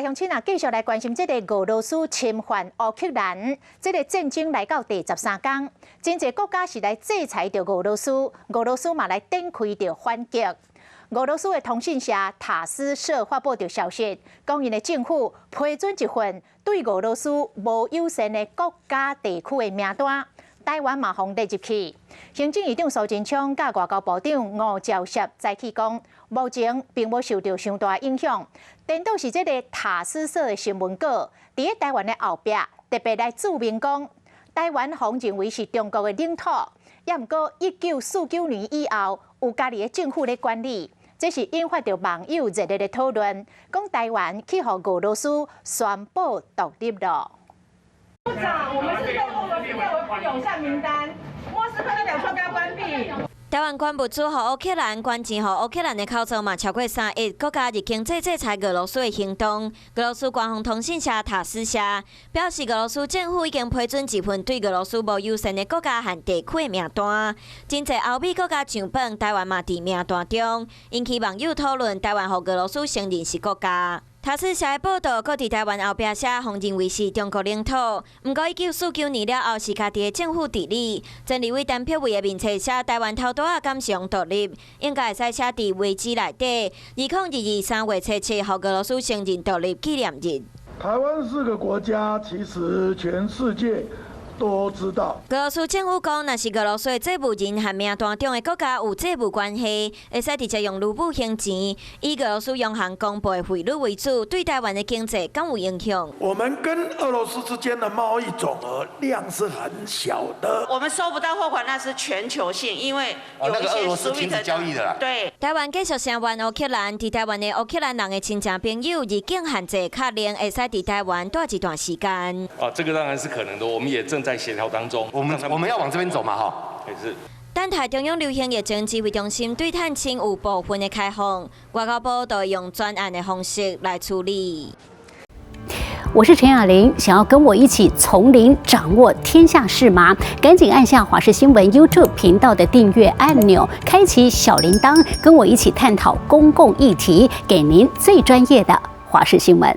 來鄉親啊，繼續來關心這个俄羅斯侵犯烏克蘭，這个戰爭來到第13工，真濟國家是來制裁著俄羅斯，俄羅斯嘛來展開著反擊。俄羅斯的通訊社塔斯社發布著消息，講𪜶的政府批准一份對俄羅斯無友善的國家地區的名單，台灣嘛予列入去。行政院長蘇貞昌佮外交部長吳釗燮早起講，目前並無受著傷大影響。顛倒是這个塔斯社的新聞稿，佇咧台灣的後壁特別來註明講，台灣予認為是中國的領土，也毋過1949年以後有家己的政府咧管理，這是引發著網友熱烈的討論，講台灣去予俄羅斯宣布獨立囉。部長，我們是被俄羅斯列為不友善名單，莫斯科的兩處該關閉。台灣捐物資予烏克蘭，捐錢予烏克蘭的口數嘛超過3億，國家入經濟制裁俄羅斯的行動。俄羅斯官方通訊社塔斯社表示，俄羅斯政府已經批准一份對俄羅斯無友善的國家和地區的名單。真濟歐美國家上榜，台灣嘛佇名單中，引起網友討論，台灣予俄羅斯承認是國家。塔斯社的報道，閣佇台灣後壁寫，予認為是中國領土。毋過1949年了後是家己的政府治理。前立委陳柏惟的面冊寫台灣頭拄仔敢想獨立，應該會使寫佇維基內底。20223月初七，予俄羅斯承認獨立紀念日。台灣是個國家，其實全世界都知道。俄羅斯政府講，若是俄羅斯的債務人和名單中的國家有債務關係，會使直接用盧布還錢，以俄羅斯央行公布的匯率為主，對台灣的經濟敢有影響？我們跟俄羅斯之間的貿易總額量是很小的。我們收不到貨款，那是全球性，因為有一些俄羅斯停止交易的啦。對。台灣繼續聲援烏克蘭，佇台灣的烏克蘭人的親戚朋友入境限制確認會使佇台灣蹛一段時間。啊，這個當然是可能的，我們也正在協調當中。我們要往這邊走嘛，哈。也是。等待中央流行疫情指揮中心對探親有部分的開放，外交部就會用專案的方式來處理。我是陳雅玲，想要跟我一起從零掌握天下事嗎？趕緊按下華視新聞 YouTube 頻道的訂閱按鈕，開啟小鈴鐺，跟我一起探討公共議題，給您最專業的華視新聞。